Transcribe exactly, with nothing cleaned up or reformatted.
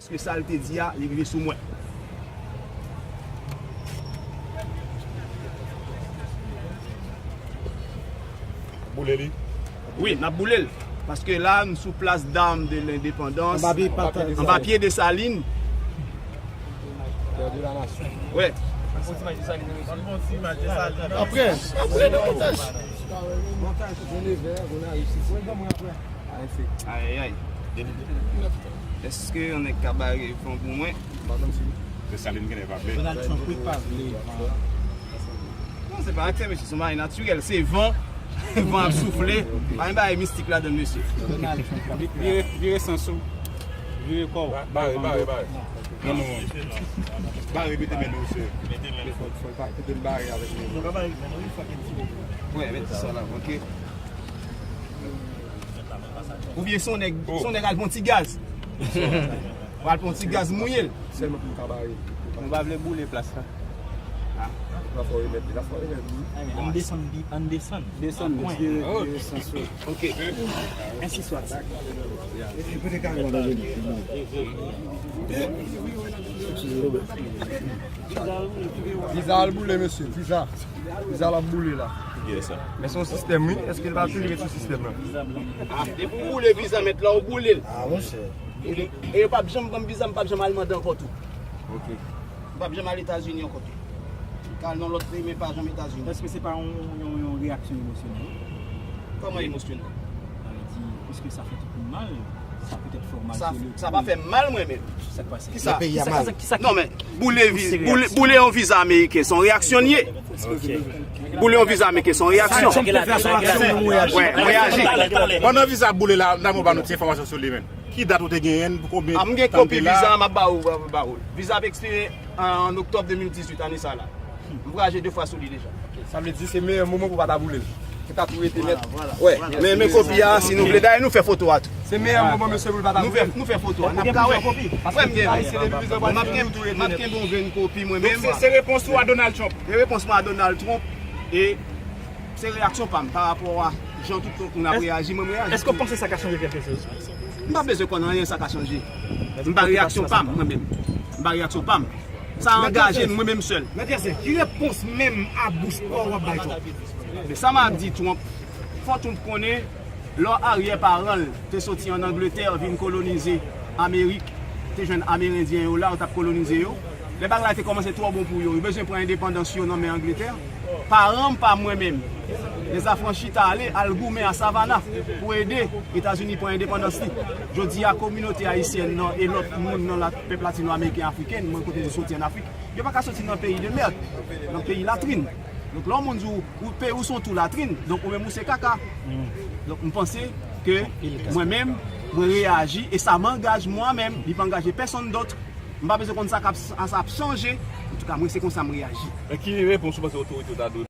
Paske sa l te di a, li rive sou mwen. Boule li. Wi, n ap boule l. Paske la, n sou Place d'Armes de l'Indépendance, anba pye Desalin. Pè de la nasyon. Wè. Apre, apre nan montaj. Ayayay. Èske yon nèg ka bare van pou mwen? Desalin genlè pa vle. Donald Trump wi pa vle. Non, se pa aksè, mesye, se yon bagay natirèl. Se van. Van ap soufle. Pa gen bagay mistik ladan l, mesye. Donald Trump. Vire, vire sans ou. Vire kò w. Bare, bare, bare. Non, non. Bare, mete men nou, se. Fò, fò l pa, mete l bare avèk men. Wè, mete sa la, ok. Oubyen se yon nèg, se yon nèg al pran ti gaz. Ou al pran ti gaz mouye l. Sèlman pou m ka bare. Nou pa vle boule plas la. La fò remèt, la fò remèt. Ann desann, ann desann. Desann, Pwen. vire, vire sans ou. Ok. Ensi swa. Viza al boule, mesye. Viza. Viza l ap boule la. Men se yon sistèm, wi. Èske l pa toujou ret sou sistèm nan? Ah, depi w boule viza, mèt la, ou boule l. Ah, monchè. E yo p ap janm ban m viza, m p ap janm al mande ankò tou. Ok. M p ap janm al Etazini ankò tou. M ka al nan lòt peyi, men pa janm Etazini. Èske se pa yon, yon, yon reyaksyon emosyonèl? Kòman emosyonèl? Sa vle di, piske sa fè tout moun mal, sa petèt fè w mal. Sa, sa pa fè m mal, mwen menm. Sa k pase? Kisa? Peyi a mal. Kisa ki Non, men boule, viz, boule, boule yon viza ameriken, se yon reyaksyon l ye. Boule yon viza ameriken, se yon reyaksyon. Wè, mwen reyaji. Pandan viza ap boule la, n ap ba nou ti enfòmasyon sou li menm. Ki dat ou te genyen, pou konbyen Ah, m gen kopi viza, m ap ba ou, m ap ba ou. Viza ap ekspire an oktòb de mil dizuit, ane sa la. M vwayaje de fwa sou li deja. Sa vle di se meyè moman pou pa ta boule l. Se ta tou rete nèt. Wè, men, men kopi a, si nou vle, dayè nou fè foto a tou. Se meyè moman, mesye, pou l pa ta Nou fè, boule. nou fè foto a. N ap ka wè. Frè m gen. M ap kenbe, m ap kenbe yon grenn kopi, mwen menm. Se repons ou a Donald Trump. E repons mwen a Donald Trump, e se reyaksyon pa m pa rapò a jan tout lòt moun ap reyaji, mwen m reyaji. Èske w panse sa ka chanje kèlke choz? M pa bezwen konn anyen sa ka chanje. M pa reyaksyon pa m, mwen menm. M pa reyaksyon pa m. Sa angaje m, mwen menm sèl. Mèt Yasè, ki repons menm a bouch pa w w ap bay Trump? Men sa m ap di Trump, fò Trump konnen, lè aryè paran l te soti ann Angletè vin kolonize Amerik, te jwenn Amerendyen yo la, yo t ap kolonize yo. Lè bagay la te kòmanse twò bon pou yo, yo bezwen pran endepandans yo nan men Angletè. Paran m pa mwen menm. Lèzafranchi ta ale al goumen a Savannah pou ede Etazini pran endepandans li. Jodi a, kominote ayisyèn nan e lòt moun nan la, pèp latino-ameriken, afriken, mwen kote yo soti ann Afrik, yo pa ka soti nan peyi de mèd, nan peyi latrin. Donk, lè yon moun di w, ou peyi w se yon twou latrin, donk ou menm ou se kaka. Donk, m panse ke mwen menm, mwen reyaji, e sa m angaj mwen menm, li pa angaje pèsonn dòt. M pa bezwen konn sa k ap, sa ap chanje. Antouka, mwen, se konsa m reyaji. Men ki repons ou panse otorite yo ta dwe